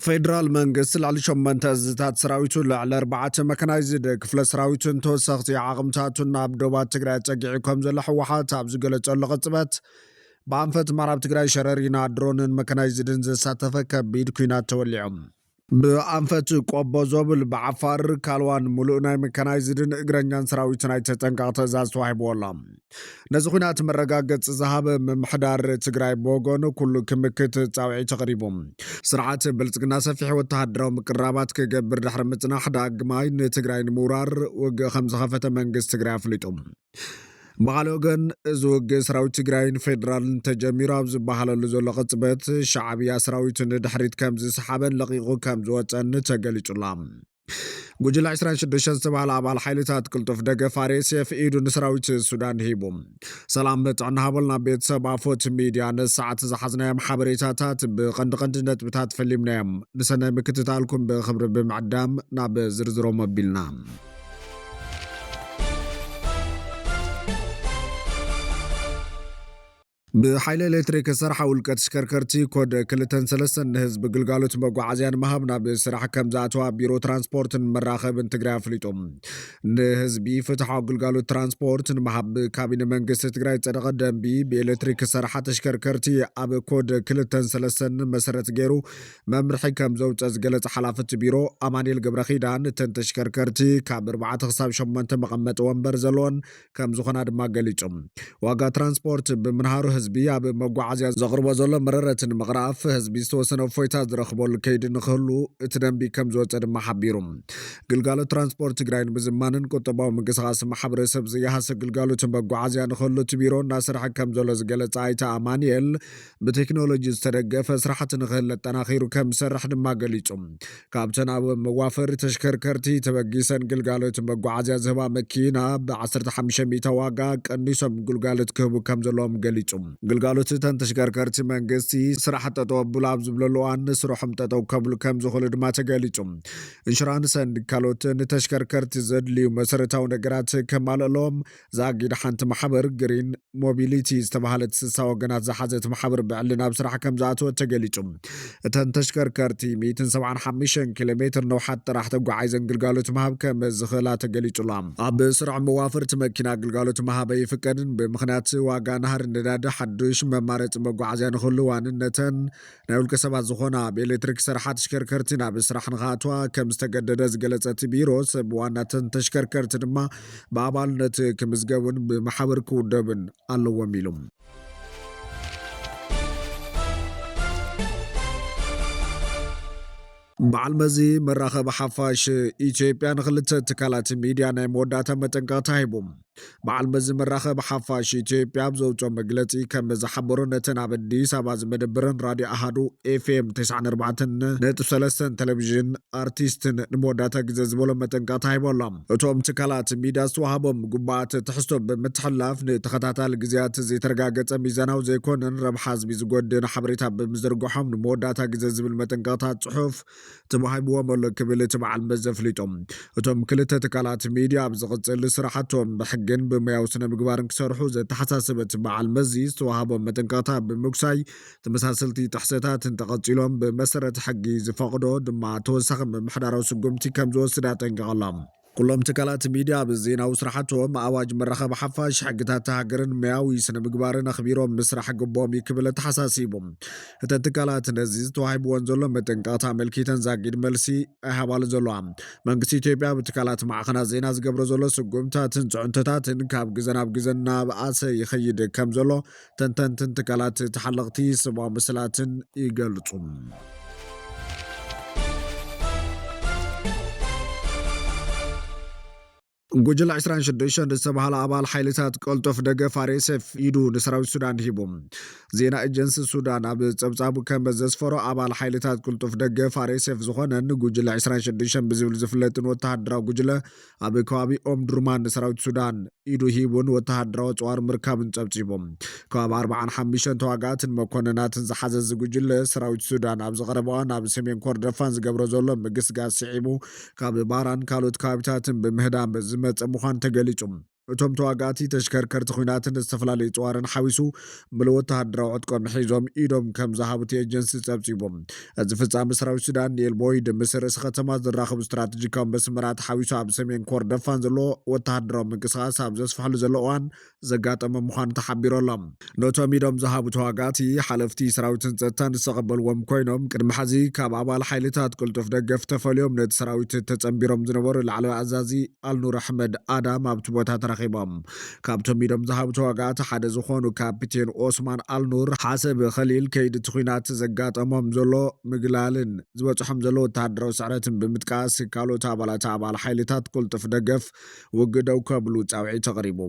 ፌደራል መንግስቲ ልዕሊ ሸሞንተ እዝታት ሰራዊቱ፣ ልዕሊ ኣርባዕተ መካናይዝድ ክፍለ ሰራዊቱን ተወሰኽቲ ዓቕምታቱን ናብ ዶባት ትግራይ ኣጸጊዑ ከም ዘሎ ህወሓት ኣብ ዝገለጸሉ ቅጽበት፣ ብኣንፈት ምዕራብ ትግራይ ሸረሪና ድሮንን መካናይዝድን ዘሳተፈ ከቢድ ኲናት ተወሊዑ። ብኣንፈት ቆቦ ዞብል፣ ብዓፋር ካልዋን፣ ሙሉእ ናይ መካናይዝድን እግረኛን ሰራዊት ናይ ተጠንቀቕ ትእዛዝ ተዋሂብዎ ኣሎ። ነዚ ኲናት መረጋገጺ ዝሃበ ምምሕዳር ትግራይ ብወገኑ፣ ኩሉ ክምክት ጻውዒት ኣቕሪቡ። ስርዓት ብልጽግና ሰፊሕ ወተሃደራዊ ምቅርራባት ክገብር ድሕሪ ምጽናሕ፣ ዳግማይ ንትግራይ ንምውራር ውግእ ከም ዝኸፈተ መንግስቲ ትግራይ ኣፍሊጡ። ብኻልእ ወገን፣ እዚ ውግእ ሰራዊት ትግራይን ፌደራልን ተጀሚሩ ኣብ ዝበሃለሉ ዘሎ ቅጽበት፣ ሻዕብያ ሰራዊቱ ንድሕሪት ከም ዝሰሓበን ለቒቑ ከም ዝወጸን ተገሊጹ ኣሎ። ጉጅለ ዕስራን ሽዱሽተን ዝተባህለ ኣባል ሓይልታት ቅልጡፍ ደገፍ ኣር ኤስ ኤፍ ኢዱ ንሰራዊት ሱዳን ሂቡ። ሰላም ጥዕና ሃበልና ቤተሰብ ኣፎት ሚድያ፣ ነዚ ሰዓት ዝሓዝናዮም ሓበሬታታት ብቐንዲ ቀንዲ ነጥብታት ፈሊምናዮም። ንሰናይ ምክትታልኩም ብኽብሪ ብምዕዳም ናብ ዝርዝሮም ኣቢልና። ብሓይሊ ኤሌክትሪክ ዝሰርሓ ውልቀ ተሽከርከርቲ ኮድ ክልተን ሰለስተን ንህዝቢ ግልጋሎት መጓዓዝያ ንምሃብ ናብ ስራሕ ከም ዝኣተዋ ቢሮ ትራንስፖርትን መራኸብን ትግራይ ኣፍሊጡ። ንህዝቢ ፍትሓዊ ግልጋሎት ትራንስፖርት ንምሃብ ብካቢነ መንግስቲ ትግራይ ዝጸደቐ ደንቢ፣ ብኤሌክትሪክ ዝሰርሓ ተሽከርከርቲ ኣብ ኮድ ክልተን ሰለስተን መሰረት ገይሩ መምርሒ ከም ዘውፀ ዝገለጸ ሓላፊ እቲ ቢሮ ኣማኑኤል ገብረኺዳን፣ እተን ተሽከርከርቲ ካብ ኣርባዕተ ክሳብ ሸሞንተ መቐመጢ ወንበር ዘለወን ከም ዝኾና ድማ ገሊጹ። ዋጋ ትራንስፖርት ብምንሃሩ፣ ህዝቢ ኣብ መጓዓዝያ ዘቕርቦ ዘሎ መረረት ንምቕራፍ፣ ህዝቢ ዝተወሰነ እፎይታ ዝረኽበሉ ከይዲ ንክህሉ እቲ ደንቢ ከም ዝወፀ ድማ ሓቢሩ። ግልጋሎት ትራንስፖርት ትግራይ ንምዝማንን ቁጠባዊ ምንቅስቓስ ማሕበረሰብ ዘየሃስብ ግልጋሎት መጓዓዝያ ንክህሉ እቲ ቢሮ እናሰርሐ ከም ዘሎ ዝገለጸ ኣይተ ኣማኑኤል፣ ብቴክኖሎጂ ዝተደገፈ ስራሕቲ ንክህለ ኣጠናኺሩ ከም ዝሰርሕ ድማ ገሊጹ። ካብተን ኣብ መዋፈሪ ተሽከርከርቲ ተበጊሰን ግልጋሎት መጓዓዝያ ዝህባ መኪና፣ ብ ዓሰርተ ሓሙሽተ ሚእታ ዋጋ ቀኒሶም ግልጋሎት ክህቡ ከም ዘለዎም ገሊጹ። ግልጋሎት እተን ተሽከርከርቲ መንግስቲ ስራሕ ጠጠው ኣብሉ ኣብ ዝብለሉ እዋን፣ ስርሖም ጠጠው ከብሉ ከም ዝኽእሉ ድማ ተገሊጹ። ኢንሹራንስን ካልኦትን ተሽከርከርቲ ዘድልዩ መሰረታዊ ነገራት ከማልእሎም፣ ዛጊድ ሓንቲ ማሕበር ግሪን ሞቢሊቲ ዝተባህለት ስሳ ወገናት ዝሓዘት ማሕበር ብዕሊ ናብ ስራሕ ከም ዝኣተወት ተገሊጹ። እተን ተሽከርከርቲ ሚእትን ሰብዓን ሓሙሽተን ኪሎ ሜትር ነውሓት ጥራሕ ተጓዒዘን ግልጋሎት ምሃብ ከም ዝኽእላ ተገሊጹ ኣሎ። ኣብ ስርዖም መዋፈርቲ መኪና ግልጋሎት ምሃብ ኣይፍቀድን። ብምኽንያት ዋጋ ናህሪ ነዳዲ፣ ሓዱሽ መማረፂ መጓዓዝያ ንክህሉ ዋንነተን ናይ ውልቀ ሰባት ዝኾና ብኤሌክትሪክ ዝሰርሓ ተሽከርከርቲ ናብ ስራሕ ንክኣትዋ ከም ዝተገደደ ዝገለጸ እቲ ቢሮ፣ ሰብ ዋናተን ተሽከርከርቲ ድማ ብኣባልነት ክምዝገብን ብማሕበር ክውደብን ኣለዎም ኢሉ። በዓል መዚ መራኸቢ ሓፋሽ ኢትዮጵያ ንክልተ ትካላት ሚድያ ናይ መወዳእታ መጠንቀቕታ ሂቡ። በዓል መዚ መራኸቢ ሓፋሽ ኢትዮጵያ ኣብ ዘውፅኦ መግለፂ ከም ዝሓበሮ፣ ነተን ኣብ ኣዲስ ኣበባ ዝመደበረን ራድዮ ኣሃዱ ኤፍ ኤም ተስዓን ኣርባዕተን ነጥቢ ሰለስተን ቴሌቪዥን ኣርቲስትን ንመወዳእታ ግዜ ዝበሎ መጠንቀቕታ ሂቡ ኣሎ። እቶም ትካላት ሚድያ ዝተዋሃቦም ግቡኣት ትሕዝቶ ብምትሕልላፍ፣ ንተኸታታሊ ግዜያት ዘይተረጋገጸ፣ ሚዛናዊ ዘይኮነን ረብሓ ህዝቢ ዝጎድእን ሓበሬታ ብምዝርግሖም፣ ንመወዳእታ ግዜ ዝብል መጠንቀቕታ ጽሑፍ ተዋሂብዎም ኣሎ ክብል እቲ በዓል መዚ ኣፍሊጡ። እቶም ክልተ ትካላት ሚድያ ኣብ ዝቕጽል ስራሕቶም ብሕግን ብሞያዊ ስነ ምግባርን ክሰርሑ ዘተሓሳሰበ እቲ በዓል መዚ፣ ዝተዋሃቦም መጠንቀቕታ ብምጉሳይ፣ ተመሳሰልቲ ጥሕሰታት እንተቐጺሎም፣ ብመሰረት ሕጊ ዝፈቕዶ ድማ ተወሳኺ ምምሕዳራዊ ስጉምቲ ከም ዝወስድ ኣጠንቂቑ ኣሎ። ኩሎም ትካላት ሚድያ ኣብ ዜናዊ ስራሕቶም፣ ኣዋጅ መራኸቢ ሓፋሽ፣ ሕግታት ሃገርን ሞያዊ ስነ ምግባርን ኣኽቢሮም ምስራሕ ግቦም እዩ ክብል ኣተሓሳሲቡ። እተን ትካላት ነዚ ዝተዋሂብወን ዘሎ መጠንቀቕታ ኣመልኪተን ዛጊድ መልሲ ኣይሃባሉ ዘለዋ። መንግስቲ ኢትዮጵያ ኣብ ትካላት ማዕኸናት ዜና ዝገብሮ ዘሎ ስጉምታትን ጽዕንቶታትን ካብ ግዘ ናብ ግዘ እናበኣሰ ይኸይድ ከም ዘሎ ተንተንትን ትካላት ተሓለቕቲ ሰብኣዊ መሰላትን ይገልጹ። ጉጅለ ዕስራን ሽዱሽተን ዝተባህለ ኣባል ሓይልታት ቅልጡፍ ደገፍ ኣር ኤስ ኤፍ ኢዱ ንሰራዊት ሱዳን ሂቡ። ዜና ኤጀንሲ ሱዳን ኣብ ጸብጻቡ ከም ዘስፈሮ፣ ኣባል ሓይልታት ቅልጡፍ ደገፍ ኣር ኤስ ኤፍ ዝኾነን ጉጅለ ዕስራን ሽዱሽተን ብዝብል ዝፍለጥን ወተሃደራዊ ጉጅለ፣ ኣብ ከባቢ ኦምዱርማን ንሰራዊት ሱዳን ኢዱ ሂቡን ወተሃደራዊ ኣጽዋር ምርካብን ጸብጺቡ። ካብ ኣርባዓን ሓሙሽተን ተዋጋእትን መኮንናትን ዝሓዘ እዚ ጉጅለ፣ ሰራዊት ሱዳን ኣብዚ ቀረባ እዋን ኣብ ሰሜን ኮርዶፋን ዝገብሮ ዘሎ ምግስጋስ ስዒቡ፣ ካብ ባራን ካልኦት ከባቢታትን ብምህዳም ዝመጸ ምዃኑ ተገሊጹ። እቶም ተዋጋእቲ ተሽከርከርቲ ኲናትን ዝተፈላለዩ ጽዋርን ሓዊሱ ምሉእ ወተሃደራዊ ዕጥቆም ሒዞም ኢዶም ከም ዝሃቡ እቲ ኤጀንሲ ጸብጺቡ። እዚ ፍጻመ ሰራዊት ሱዳን ንኤል ቦይድ ምስ ርእሲ ከተማ ዝራኸቡ ስትራቴጂካዊ መስመራት ሓዊሱ ኣብ ሰሜን ኮርደፋን ዘሎ ወተሃደራዊ ምንቅስቓስ ኣብ ዘስፍሐሉ ዘሎ እዋን ዘጋጠመ ምዃኑ ተሓቢሩ ኣሎ። ነቶም ኢዶም ዝሃቡ ተዋጋእቲ ሓለፍቲ ሰራዊትን ጸጥታን ዝተቐበልዎም ኮይኖም፣ ቅድሚ ሕዚ ካብ ኣባል ሓይልታት ቅልጡፍ ደገፍ ተፈልዮም ነቲ ሰራዊት ተጸንቢሮም ዝነበሩ ላዕለዋይ ኣዛዚ ኣልኑር ኣሕመድ ኣዳም ኣብቲ ቦታ ተረኺቦም። ካብቶም ኢዶም ዝሃቡ ተዋጋእቲ ሓደ ዝኾኑ ካፒቴን ኦስማን ኣልኑር፣ ሓሰብ ኸሊል ከይዲ እቲ ኲናት ዘጋጠሞም ዘሎ ምግላልን ዝበጽሖም ዘሎ ወተሃደራዊ ስዕረትን ብምጥቃስ፣ ካልኦት ኣባላት ኣባል ሓይልታት ቅልጡፍ ደገፍ ውግእ ደው ከብሉ ጻውዒት ኣቕሪቡ።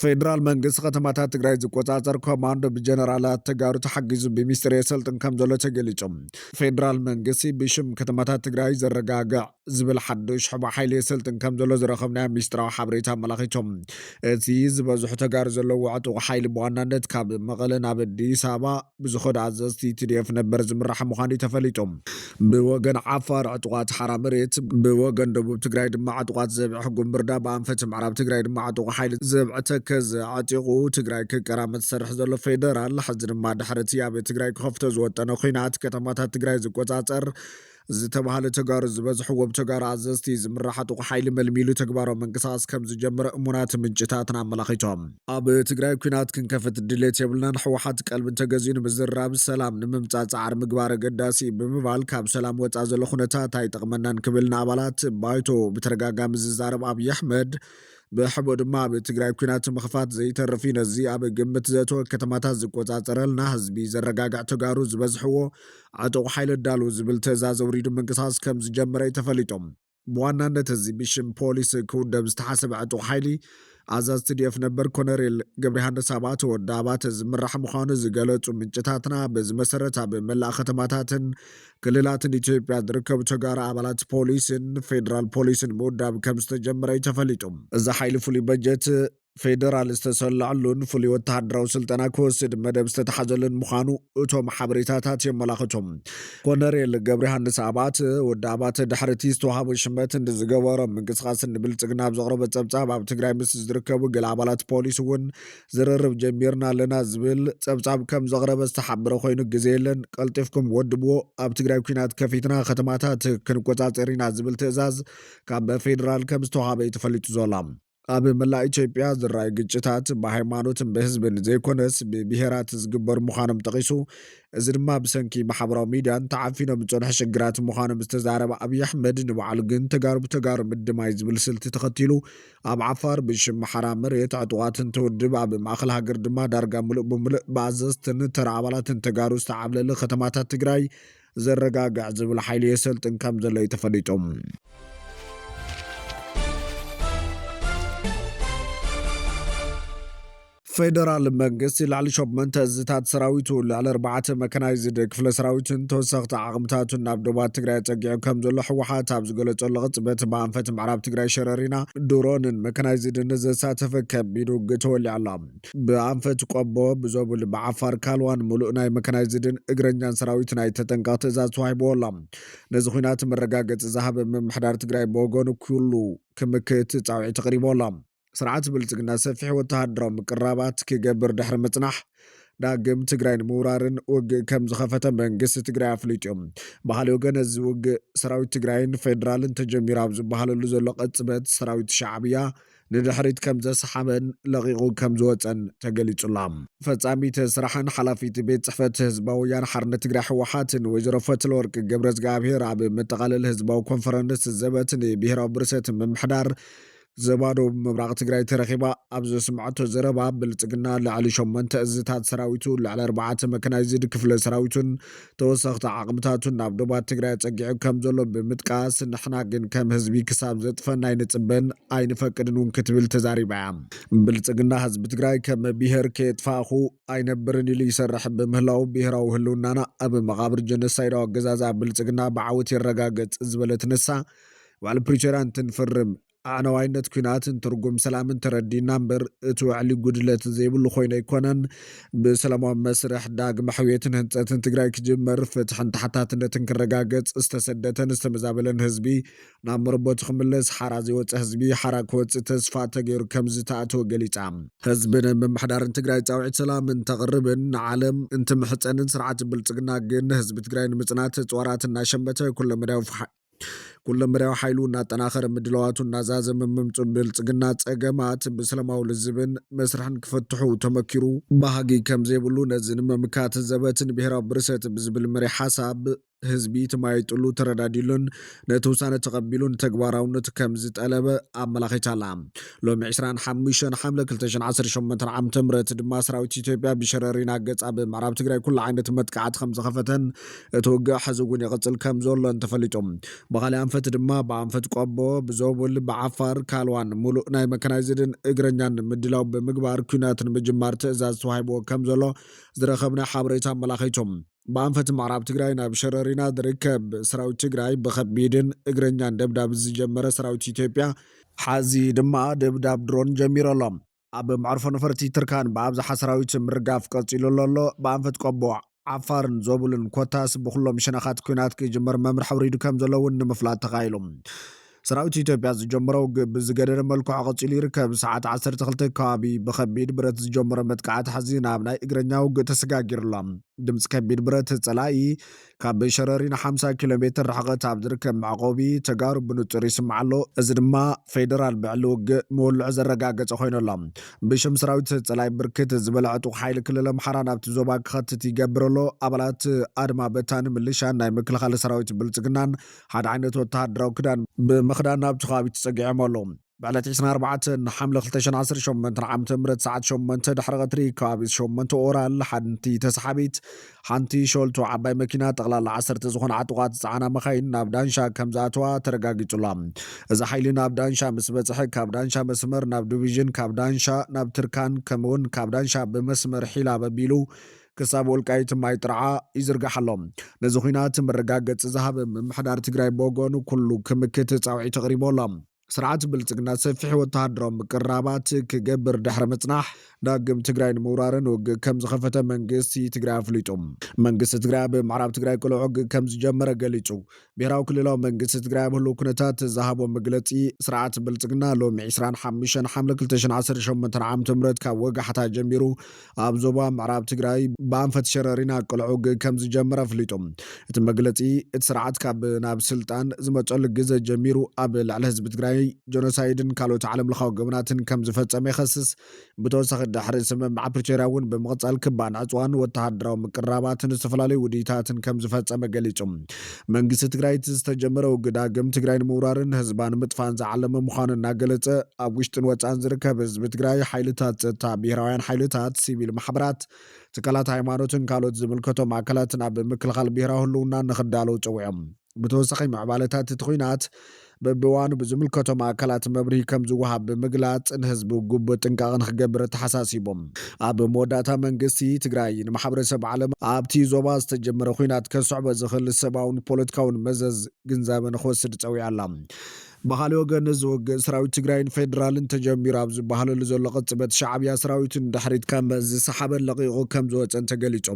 ፌደራል መንግስቲ ከተማታት ትግራይ ዝቆጻጸር ኮማንዶ ብጀነራላት ተጋሩ ተሓጊዙ ብሚስጥር የሰልጥን ከም ዘሎ ተገሊጹ። ፌደራል መንግስቲ ብሽም ከተማታት ትግራይ ዘረጋግዕ ዝብል ሓዱሽ ሕቡእ ሓይሊ የሰልጥን ከም ዘሎ ዝረኸብናዮ ሚስጥራዊ ሓበሬታ ኣመላኺቶም። እቲ ዝበዝሑ ተጋሩ ዘለዎ ዕጡቕ ሓይሊ ብዋናነት ካብ መቐለ ናብ ኣዲስ ኣበባ ብዝኸዱ ኣዘዝቲ ቲ ዲ ኤፍ ነበር ዝምራሕ ምዃኑ እዩ ተፈሊጡ። ብወገን ዓፋር ዕጡቓት ሓራ መሬት፣ ብወገን ደቡብ ትግራይ ድማ ዕጡቓት ዘብዒ ሕጉም ብርዳ ብኣንፈት ምዕራብ ትግራይ ድማ ዕጡቕ ሓይሊ ዘብዒ ተከዘ ኣዕጢቑ ትግራይ ክቀራመት ዝሰርሕ ዘሎ ፌደራል፣ ሕዚ ድማ ድሕሪ እቲ ኣብ ትግራይ ክኸፍቶ ዝወጠነ ኲናት ከተማታት ትግራይ ዝቆጻጸር ዝተባህለ ተጋሩ ዝበዝሕዎ ብተጋሩ ኣዘዝቲ ዝምራሕ ዕጡቕ ሓይሊ መልሚሉ ተግባራዊ ምንቅስቓስ ከም ዝጀመረ እሙናት ምንጭታትና ኣመላኺቶም። ኣብ ትግራይ ኲናት ክንከፍት ድሌት የብልናን፣ ህወሓት ቀልቢ እንተገዚኡ ንምዝራብ ሰላም ንምምጻእ ጻዕሪ ምግባር ኣገዳሲ እዩ ብምባል፣ ካብ ሰላም ወጻእ ዘሎ ኩነታት ኣይጠቕመናን ክብል ንኣባላት ባይቶ ብተደጋጋሚ ዝዛረብ ኣብይ ኣሕመድ፣ ብሕቡእ ድማ ኣብ ትግራይ ኲናት ምኽፋት ዘይተርፍ እዩ። ነዚ ኣብ ግምት ዘእተወ፣ ከተማታት ዝቆጻጸረልና፣ ህዝቢ ዘረጋግዕ፣ ተጋሩ ዝበዝሕዎ ዕጡቕ ሓይሊ ኣዳልው ዝብል ትእዛዝ ኣውሪዱ ምንቅስቓስ ከም ዝጀመረ እዩ ተፈሊጡ። ብዋናነት እዚ ብሽም ፖሊስ ክውደብ ዝተሓሰበ ዕጡቕ ሓይሊ፣ ኣዛዚ ቲ ዲ ኤፍ ነበር ኮነሬል ገብረ ዮሃንስ ኣባተ፣ ወዲ ኣባተ፣ ዝምራሕ ምዃኑ ዝገለጹ ምንጭታትና፣ በዚ መሰረት ኣብ መላእ ከተማታትን ክልላትን ኢትዮጵያ ዝርከቡ ተጋሩ ኣባላት ፖሊስን ፌደራል ፖሊስን ምውዳብ ከም ዝተጀመረ እዩ ተፈሊጡ። እዚ ሓይሊ ፍሉይ በጀት ፌደራል ዝተሰለዐሉን ፍሉይ ወተሃደራዊ ስልጠና ክወስድ መደብ ዝተተሓዘሉን ምዃኑ እቶም ሓበሬታታት የመላኽቱ። ኮነሬል ገብረ ዮሃንስ ኣባተ፣ ወዲ ኣባተ፣ ድሕሪ እቲ ዝተዋህቦ ሽመት ንዝገበሮ ምንቅስቓስ ንብልጽግና ኣብ ዘቕረቦ ጸብጻብ፣ ኣብ ትግራይ ምስ ዝርከቡ ገለ ኣባላት ፖሊስ እውን ዝርርብ ጀሚርና ኣለና ዝብል ጸብጻብ ከም ዘቕረበ ዝተሓበረ ኮይኑ፣ ግዜ የለን፣ ቀልጢፍኩም ወድብዎ፣ ኣብ ትግራይ ኲናት ከፊትና ከተማታት ክንቆጻጸር ኢና ዝብል ትእዛዝ ካብ ፌደራል ከም ዝተዋሃበ እዩ ተፈሊጡ ዘሎ። ኣብ መላእ ኢትዮጵያ ዝረኣዩ ግጭታት ብሃይማኖትን ብህዝብን ዘይኮነስ ብብሄራት ዝግበር ምዃኖም ጠቒሱ፣ እዚ ድማ ብሰንኪ ማሕበራዊ ሚድያን ተዓፊኖም ዝጸንሑ ሽግራት ምዃኖም ዝተዛረበ ኣብይ ኣሕመድ፣ ንባዕሉ ግን ተጋሩ ብተጋሩ ምድማይ ዝብል ስልቲ ተኸቲሉ ኣብ ዓፋር ብሽም ሓራ መሬት ዕጡቓት እንትውድብ፣ ኣብ ማእኸል ሃገር ድማ ዳርጋ ምሉእ ብምሉእ ብኣዘዝትን ተራ ኣባላትን ተጋሩ ዝተዓብለለ ከተማታት ትግራይ ዘረጋግዕ ዝብል ሓይሊ የሰልጥን ከም ዘሎ እዩ ተፈሊጡ። ፌደራል መንግስቲ ልዕሊ ሸሞንተ እዝታት ሰራዊቱ፣ ልዕሊ ኣርባዕተ መካናይዝድ ክፍለ ሰራዊትን ተወሰኽቲ ዓቕምታቱን ናብ ዶባት ትግራይ ኣጸጊዑ ከም ዘሎ ህወሓት ኣብ ዝገለጸሉ ቅጽበት፣ ብኣንፈት ምዕራብ ትግራይ ሸረሪና ድሮንን መካናይዝድን ዘሳተፈ ከቢድ ውግእ ተወሊዑ ኣሎ። ብኣንፈት ቆቦ፣ ብዞብል፣ ብዓፋር ካልዋን ምሉእ ናይ መካናይዝድን እግረኛን ሰራዊት ናይ ተጠንቀቕ ትእዛዝ ተዋሂብዎ ኣሎ። ነዚ ኲናት መረጋገጺ ዝሃበ ምምሕዳር ትግራይ ብወገኑ ኩሉ ክምክት ጻውዒት ኣቕሪቡ ኣሎ። ስርዓት ብልጽግና ሰፊሕ ወተሃደራዊ ምቅራባት ክገብር ድሕሪ ምጽናሕ፣ ዳግም ትግራይ ንምውራርን ውግእ ከም ዝኸፈተ መንግስቲ ትግራይ ኣፍሊጡ እዩ። ብኻልእ ወገን፣ እዚ ውግእ ሰራዊት ትግራይን ፌደራልን ተጀሚሩ ኣብ ዝበሃለሉ ዘሎ ቅጽበት፣ ሰራዊት ሻዕብያ ንድሕሪት ከም ዘስሓበን ለቒቑ ከም ዝወጸን ተገሊጹ ኣሎ። ፈጻሚት ስራሕን ሓላፊት ቤት ጽሕፈት ህዝባዊ ወያነ ሓርነት ትግራይ ህወሓትን ወይዘሮ ፈትለወርቅ ገብረዝግኣብሄር ኣብ መጠቓለሊ ህዝባዊ ኮንፈረንስ ዘበት ንብሄራዊ ብርሰት ምምሕዳር ዘባዶ ምብራቕ ትግራይ ተረኺባ ኣብ ዘስምዐቶ ዘረባ፣ ብልጽግና ልዕሊ ሸሞንተ እዝታት ሰራዊቱ፣ ልዕሊ ኣርባዕተ መካናይዝድ ክፍለ ሰራዊቱን ተወሰኽቲ ዓቕምታቱን ናብ ዶባት ትግራይ ኣጸጊዑ ከም ዘሎ ብምጥቃስ፣ ንሕና ግን ከም ህዝቢ ክሳብ ዘጥፈና ኣይንጽበን ኣይንፈቅድን እውን ክትብል ተዛሪባ እያ። ብልጽግና ህዝቢ ትግራይ ከም ብሄር ከየጥፋእኹ ኣይነብርን ኢሉ ይሰርሕ ብምህላው፣ ብሄራዊ ህልውናና ኣብ መቓብር ጀኖሳይዳዊ ኣገዛዝኣ ብልጽግና ብዓወት ይረጋገጽ ዝበለት ንሳ፣ ውዕል ፕሪቶርያ እንትንፍርም ኣዕነዋይነት ኲናትን ትርጉም ሰላምን ተረዲና እምበር፣ እቲ ውዕሊ ጉድለት ዘይብሉ ኮይኑ ኣይኮነን። ብሰላማዊ መስርሕ ዳግመ ሕውየትን ህንጸትን ትግራይ ክጅመር፣ ፍትሕን ተሓታትነትን ክረጋገጽ፣ ዝተሰደተን ዝተመዛበለን ህዝቢ ናብ መረቦቱ ክምለስ፣ ሓራ ዘይወጸ ህዝቢ ሓራ ክወጽእ ተስፋ ተገይሩ ከም ዝተኣተወ ገሊጻ። ህዝብን ምምሕዳርን ትግራይ ጻውዒት ሰላም እንተቕርብን ንዓለም እንትምሕጸንን፣ ስርዓት ብልጽግና ግን ንህዝቢ ትግራይ ንምጽናት እጽዋራት እናሸመተ ኩለመዳያዊ ኩለመዳያዊ ሓይሉ እናጠናኸረ፣ ምድላዋቱ እናዛዘመ ምምፁ፣ ብልፅግና ፀገማት ብሰላማዊ ልዝብን መስርሕን ክፈትሑ ተመኪሩ ባህጊ ከም ዘይብሉ፣ ነዚ ንምምካት ዘበትን ብሄራዊ ብርሰት ብዝብል መሪ ሓሳብ ህዝቢ ተማይጥሉ ተረዳዲሉን ነቲ ውሳነ ተቐቢሉ ንተግባራውነት ከም ዝጠለበ ኣመላኺታ ኣላ። ሎሚ ዕስራን ሓሙሽተን ሓምለ ክልተ ሽሕን ዓሰርተ ሸሞንተን ዓመተ ምህረት ድማ ሰራዊት ኢትዮጵያ ብሸረሪና ገጻ ብምዕራብ ትግራይ ኩሉ ዓይነት መጥቃዕቲ ከም ዝኸፈተን እቲ ውግእ ሕዚ እውን ይቕጽል ከም ዘሎን ተፈሊጡ። ብኻልእ ኣንፈት ድማ ብኣንፈት ቆቦ፣ ብዞብል፣ ብዓፋር፣ ካልዋን ሙሉእ ናይ መካናይዝድን እግረኛን ምድላው ብምግባር ኲናት ንምጅማር ትእዛዝ ተዋሂብዎ ከም ዘሎ ዝረኸብና ሓበሬታ ኣመላኺቱ። ብኣንፈት ምዕራብ ትግራይ ናብ ሸረሪና ዝርከብ ሰራዊት ትግራይ ብኸቢድን እግረኛን ደብዳብ ዝጀመረ ሰራዊት ኢትዮጵያ፣ ሓዚ ድማ ደብዳብ ድሮን ጀሚሩ ኣሎ። ኣብ መዕርፎ ነፈርቲ ትርካን ብኣብዝሓ ሰራዊት ምርጋፍ ቀጺሉ ኣሎ። ብኣንፈት ቆቦ፣ ዓፋርን ዞብልን ኮታስ ብኩሎም ሸነኻት ኲናት ክጅመር መምርሒ ኣውሪዱ ከም ዘሎ እውን ንምፍላጥ ተኻኢሉ። ሰራዊት ኢትዮጵያ ዝጀመሮ ውግእ ብዝገደደ መልክዑ ቀጺሉ ይርከብ። ሰዓት ዓሰርተ ክልተ ከባቢ ብኸቢድ ብረት ዝጀመሮ መጥቃዕቲ ሕዚ ናብ ናይ እግረኛ ውግእ ተሰጋጊሩ ኣሎ። ድምፂ ከቢድ ብረት ጸላኢ ካብ ሸረሪና ሓምሳ ኪሎ ሜትር ርሕቐት ኣብ ዝርከብ መዕቆቢ ተጋሩ ብንጹር ይስማዕ ኣሎ። እዚ ድማ ፌደራል ብዕሊ ውግእ ምውልዑ ዘረጋገጸ ኮይኑ ኣሎ። ብሽም ሰራዊት ጸላኢ ብርክት ዝበለ ዕጡቕ ሓይሊ ክልል ኣምሓራ ናብቲ ዞባ ክኸትት ይገብር ኣሎ። ኣባላት ኣድማ በታኒ ምልሻን ናይ ምክልኻል ሰራዊት ብልጽግናን ሓደ ዓይነት ወተሃደራዊ ክዳን ብምኽዳን ናብቲ ከባቢ ተጸጊዖም ኣለዉ። ብዕለት ዕስራን ኣርባዕተን ሓምለ ክልተ ሽሕን ዓሰርተ ሸሞንተን ዓመተ ምህረት ሰዓት ሸሞንተ ድሕሪ ቀትሪ ከባቢ ሸሞንተ ኦራል ሓንቲ ተሳሓቢት ሓንቲ ሾልቶ ዓባይ መኪና ጠቕላላ ዓሰርተ ዝኾነ ዕጡቓት ዝጸዓና መኻይን ናብ ዳንሻ ከም ዝኣተዋ ተረጋጊጹ ኣሎ። እዚ ሓይሊ ናብ ዳንሻ ምስ በጽሐ ካብ ዳንሻ መስመር ናብ ዲቪዥን፣ ካብ ዳንሻ ናብ ትርካን ከምኡውን ካብ ዳንሻ ብመስመር ሒላብ ኣቢሉ ክሳብ ወልቃይት ማይ ጥርዓ ይዝርጋሕ ኣሎ። ነዚ ኹናት መረጋገጺ ዝሃበ ምምሕዳር ትግራይ ብወገኑ ኩሉ ክምክት ጻውዒት ኣቕሪቡ ኣሎ። ስርዓት ብልጽግና ሰፊሕ ወተሃደራዊ ምቅርራባት ክገብር ድሕሪ ምጽናሕ ዳግም ትግራይ ንምውራርን ውግእ ከም ዝኸፈተ መንግስቲ ትግራይ ኣፍሊጡ። መንግስቲ ትግራይ ኣብ ምዕራብ ትግራይ ቅሉዕ ውግእ ከም ዝጀመረ ገሊጹ። ብሄራዊ ክልላዊ መንግስቲ ትግራይ ኣብ ህልው ኩነታት ዝሃቦ መግለጺ፣ ስርዓት ብልጽግና ሎሚ ዕስራን ሓሙሽተን ሓምለ ክልተ ሽሕን ዓሰርተ ሸሞንተን ዓመተ ምህረት ካብ ወጋሕታ ጀሚሩ ኣብ ዞባ ምዕራብ ትግራይ ብኣንፈት ሸረሪና ቅሉዕ ውግእ ከም ዝጀመረ ኣፍሊጡ። እቲ መግለጺ፣ እቲ ስርዓት ካብ ናብ ስልጣን ዝመጸሉ ግዘ ጀሚሩ ኣብ ልዕሊ ህዝቢ ትግራይ ጀኖሳይድን ካልኦት ዓለም ለኻዊ ገበናትን ከም ዝፈጸመ ይኸስስ። ብተወሳኺ ድሕሪ ስምምዕ ፕሪቶርያ እውን ብምቕጻል ክባን ዕጽዋን ወተሃደራዊ ምቅርራባትን ዝተፈላለዩ ውድይታትን ከም ዝፈጸመ ገሊጹ። መንግስቲ ትግራይ እቲ ዝተጀመረ ውግእ ዳግም ትግራይ ንምውራርን ህዝባ ንምጥፋን ዝዓለመ ምዃኑ እናገለጸ፣ ኣብ ውሽጥን ወጻእን ዝርከብ ህዝቢ ትግራይ፣ ሓይልታት ጸጥታ፣ ብሄራውያን ሓይልታት፣ ሲቪል ማሕበራት፣ ትካላት ሃይማኖትን ካልኦት ዝምልከቶም ኣካላትን ኣብ ምክልኻል ብሄራዊ ህልውና ንኽዳለዉ ጸዊዖም። ብተወሳኺ ምዕባለታት እቲ ኹናት በብእዋኑ ብዝምልከቶም ኣካላት መብርሂ ከም ዝወሃብ ብምግላጽ፣ ንህዝቢ ግቡእ ጥንቃቐ ንኽገብር ተሓሳሲቦም። ኣብ መወዳእታ መንግስቲ ትግራይ ንማሕበረሰብ ዓለም ኣብቲ ዞባ ዝተጀመረ ኹናት ከስዕቦ ዝኽእል ሰብኣውን ፖለቲካውን መዘዝ ግንዛበ ንኽወስድ ጸዊዓ ኣላ። ብኻልእ ወገን፣ እዚ ውግእ ሰራዊት ትግራይን ፌደራልን ተጀሚሩ ኣብ ዝበሃለሉ ዘሎ ቅጽበት፣ ሻዕብያ ሰራዊቱ ንድሕሪት ከም ዝሰሓበን ለቒቑ ከም ዝወጸን ተገሊጹ።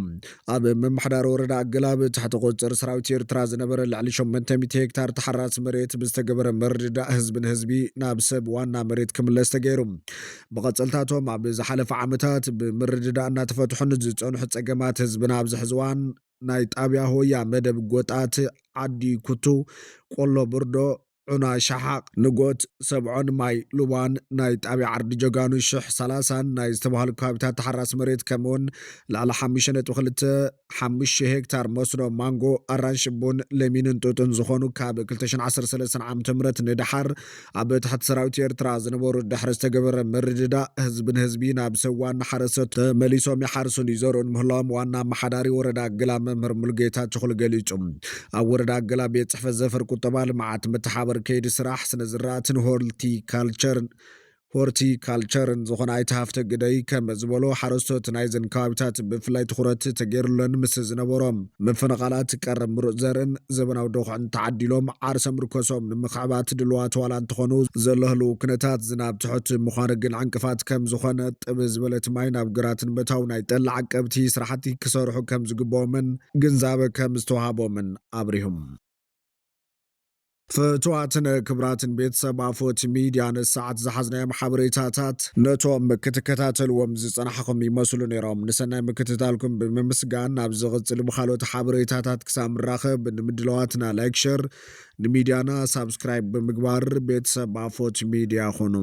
ኣብ ምምሕዳር ወረዳ ኣገላብ ትሕቲ ቁጽጽር ሰራዊት ኤርትራ ዝነበረ ልዕሊ ሸሞንተ ሚእቲ ሄክታር ተሓራሲ መሬት ብዝተገበረ ምርድዳእ ህዝቢ ንህዝቢ ናብ ሰብ ዋና መሬት ክምለስ ተገይሩ። ብቐጸልታቶም ኣብ ዝሓለፈ ዓመታት ብምርድዳእ እናተፈትሑ ንዝጸንሑ ጸገማት ህዝብና ኣብዚ ሕዚ እዋን ናይ ጣብያ ሆያ መደብ ጎጣት ዓዲ ኩቱ፣ ቆሎ ብርዶ፣ ዑና ሸሓቕ፣ ንጎት፣ ሰብዖን ማይ ሉባን ናይ ጣብያ ዓርዲ ጀጋኑ ሽሕ ሰላሳን ናይ ዝተባህሉ ከባቢታት ተሓራሲ መሬት ከምኡውን ልዕሊ ሓሙሽተ ነጥቢ ክልተ ሓሙሽተ ሄክታር መስኖ ማንጎ፣ ኣራንሺ፣ ቡን፣ ለሚንን ጡጥን ዝኾኑ ካብ ክልተ ሽሕን ዓሰርተ ሰለስተን ዓመተ ምህረት ንደሓር ኣብ ትሕቲ ሰራዊት ኤርትራ ዝነበሩ ድሕሪ ዝተገበረ ምርድዳእ ህዝቢ ንህዝቢ ናብ ሰብ ዋና ሓረስቶት ተመሊሶም ይሓርሱን ይዘርኡን ምህላዎም ዋና ኣመሓዳሪ ወረዳ ኣገላብ መምህር ሙሉጌታ ችኹል ገሊጹ። ኣብ ወረዳ ኣገላብ ቤት ጽሕፈት ዘፈር ቁጠባ ልምዓት፣ መተሓበር ከይዲ ስራሕ፣ ስነ ዝራእትን ሆርቲካልቸርን ሆርቲካልቸርን ዝኾነ ኣይተ ሃፍተ ግደይ ከም ዝበሎ፣ ሓረስቶት ናይዘን ከባቢታት ብፍላይ ትኹረት ተገይሩለን ምስ ዝነበሮም ምፍንቓላት ቀረብ ምሩፅ ዘርእን ዘበናዊ ደኹዕን ተዓዲሎም ዓርሰ ምርኮሶም ንምኽዕባት ድልዋት ዋላ እንተኾኑ፣ ዘሎ ህልው ኩነታት ዝናብ ትሑት ምዃኑ ግን ዕንቅፋት ከም ዝኾነ፣ ጥብ ዝበለት ማይ ናብ ግራትን መታው ናይ ጠላ ዓቀብቲ ስራሕቲ ክሰርሑ ከም ዝግብኦምን ግንዛበ ከም ዝተዋሃቦምን ኣብሪሁም። ፍትዋትን ክብራትን ቤተሰብ ኣፎት ሚድያ፣ ንሰዓት ዝሓዝናዮም ሓበሬታታት ነቶም ክትከታተልዎም ዝጸናሕኹም ይመስሉ ነይሮም። ንሰናይ ምክትታልኩም ብምምስጋን፣ ናብ ዝቕጽል ብኻልኦት ሓበሬታታት ክሳብ ንራኸብ፣ ንምድለዋትና ላይክ፣ ሸር፣ ንሚድያና ሳብስክራይብ ብምግባር ቤተሰብ ኣፎት ሚድያ ኹኑ።